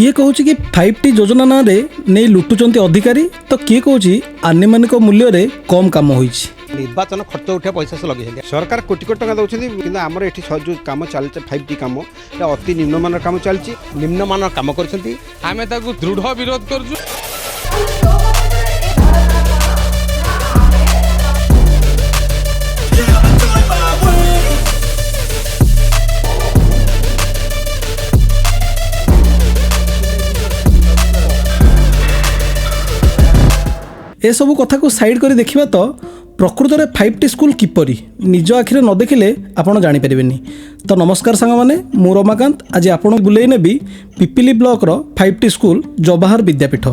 କିଏ କହୁଛି କି 5T ଯୋଜନା ନାଁରେ ନେଇ ଲୁଟୁଛନ୍ତି ଅଧିକାରୀ, ତ କିଏ କହୁଛି ଆନୁମାନିକ ମୂଲ୍ୟରେ କମ୍ କାମ ହୋଇଛି। ନିର୍ବାଚନ ଖର୍ଚ୍ଚ ଉଠିବା ପଇସା ସେ ଲଗେଇଛନ୍ତି। ସରକାର କୋଟି କୋଟି ଟଙ୍କା ଦେଉଛନ୍ତି, କିନ୍ତୁ ଆମର ଏଠି ଯେଉଁ କାମ ଚାଲିଛି, 5T କାମ, ଏଟା ଅତି ନିମ୍ନମାନର କାମ ଚାଲିଛି। ନିମ୍ନମାନର କାମ କରିଛନ୍ତି। ଆମେ ତାକୁ ଦୃଢ଼ ବିରୋଧ କରୁଛୁ। ଏସବୁ କଥାକୁ ସାଇଡ଼୍ କରି ଦେଖିବା ତ ପ୍ରକୃତରେ 5T school କିପରି, ନିଜ ଆଖିରେ ନ ଦେଖିଲେ ଆପଣ ଜାଣିପାରିବେନି। ତ ନମସ୍କାର ସାଙ୍ଗମାନେ, ମୁଁ ରମାକାନ୍ତ। ଆଜି ଆପଣଙ୍କୁ ବୁଲେଇ ନେବି ପିପିଲି ବ୍ଲକର 5T school Jawahar ବିଦ୍ୟାପୀଠ।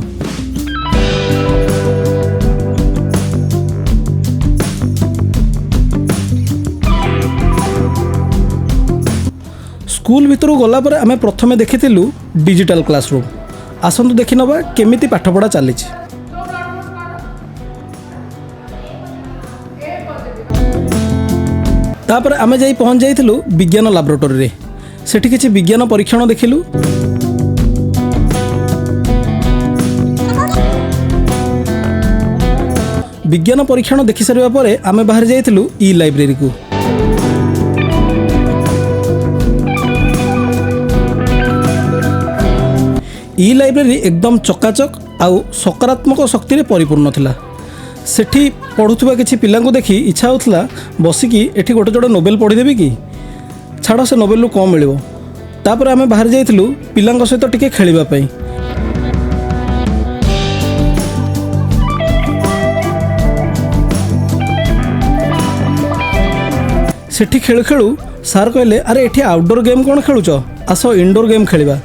ସ୍କୁଲ ଭିତରକୁ ଗଲା ପରେ ଆମେ ପ୍ରଥମେ ଦେଖିଥିଲୁ ଡିଜିଟାଲ କ୍ଲାସରୁମ୍। ଆସନ୍ତୁ ଦେଖିନେବା କେମିତି ପାଠପଢ଼ା ଚାଲିଛି। ତାପରେ ଆମେ ଯାଇ ପହଞ୍ଚି ଯାଇଥିଲୁ ବିଜ୍ଞାନ ଲାବୋରେଟୋରୀରେ। ସେଠି କିଛି ବିଜ୍ଞାନ ପରୀକ୍ଷଣ ଦେଖିଲୁ। ବିଜ୍ଞାନ ପରୀକ୍ଷଣ ଦେଖି ସାରିବା ପରେ ଆମେ ବାହାରି ଯାଇଥିଲୁ ଇ ଲାଇବ୍ରେରୀକୁ। ଇ ଲାଇବ୍ରେରୀ ଏକଦମ ଚକାଚକ ଆଉ ସକାରାତ୍ମକ ଶକ୍ତିରେ ପରିପୂର୍ଣ୍ଣ ଥିଲା। ସେଠି ପଢ଼ୁଥିବା କିଛି ପିଲାଙ୍କୁ ଦେଖି ଇଚ୍ଛା ହେଉଥିଲା ବସିକି ଏଠି ଗୋଟେ ଯୋଡ଼େ ନୋବେଲ ପଢ଼ିଦେବି କି, ଛାଡ଼ ସେ ନୋବେଲରୁ କ'ଣ ମିଳିବ। ତାପରେ ଆମେ ବାହାରି ଯାଇଥିଲୁ ପିଲାଙ୍କ ସହିତ ଟିକେ ଖେଳିବା ପାଇଁ। ସେଠି ଖେଳୁ ଖେଳୁ ସାର୍ କହିଲେ, ଆରେ ଏଠି ଆଉଟଡୋର୍ ଗେମ୍ କ'ଣ ଖେଳୁଛ, ଆସ ଇନଡୋର୍ ଗେମ୍ ଖେଳିବା।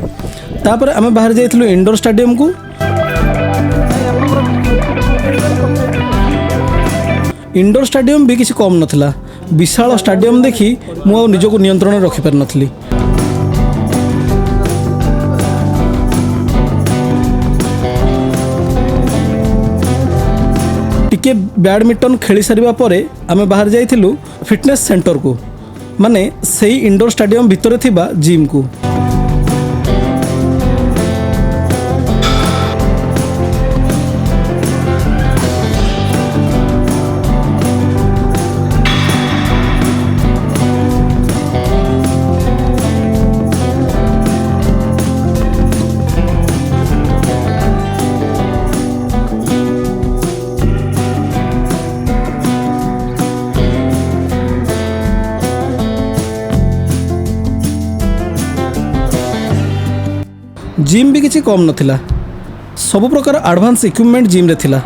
ତାପରେ ଆମେ ବାହାରି ଯାଇଥିଲୁ ଇନଡୋର୍ ଷ୍ଟାଡ଼ିୟମକୁ। ଇନଡୋର୍ ଷ୍ଟାଡ଼ିୟମ୍ ବି କିଛି କମ୍ ନଥିଲା। ବିଶାଳ ଷ୍ଟାଡ଼ିୟମ୍ ଦେଖି ମୁଁ ଆଉ ନିଜକୁ ନିୟନ୍ତ୍ରଣରେ ରଖିପାରିନଥିଲି। ଟିକେ ବ୍ୟାଡ଼ମିଣ୍ଟନ ଖେଳି ସାରିବା ପରେ ଆମେ ବାହାରି ଯାଇଥିଲୁ ଫିଟନେସ୍ ସେଣ୍ଟରକୁ, ମାନେ ସେଇ ଇନଡୋର୍ ଷ୍ଟାଡ଼ିୟମ୍ ଭିତରେ ଥିବା ଜିମ୍କୁ। ଜିମ୍ ବି କିଛି କମ୍ ନଥିଲା। ସବୁ ପ୍ରକାର ଆଡ଼ଭାନ୍ସ ଇକ୍ୱିପମେଣ୍ଟ ଜିମ୍ରେ ଥିଲା।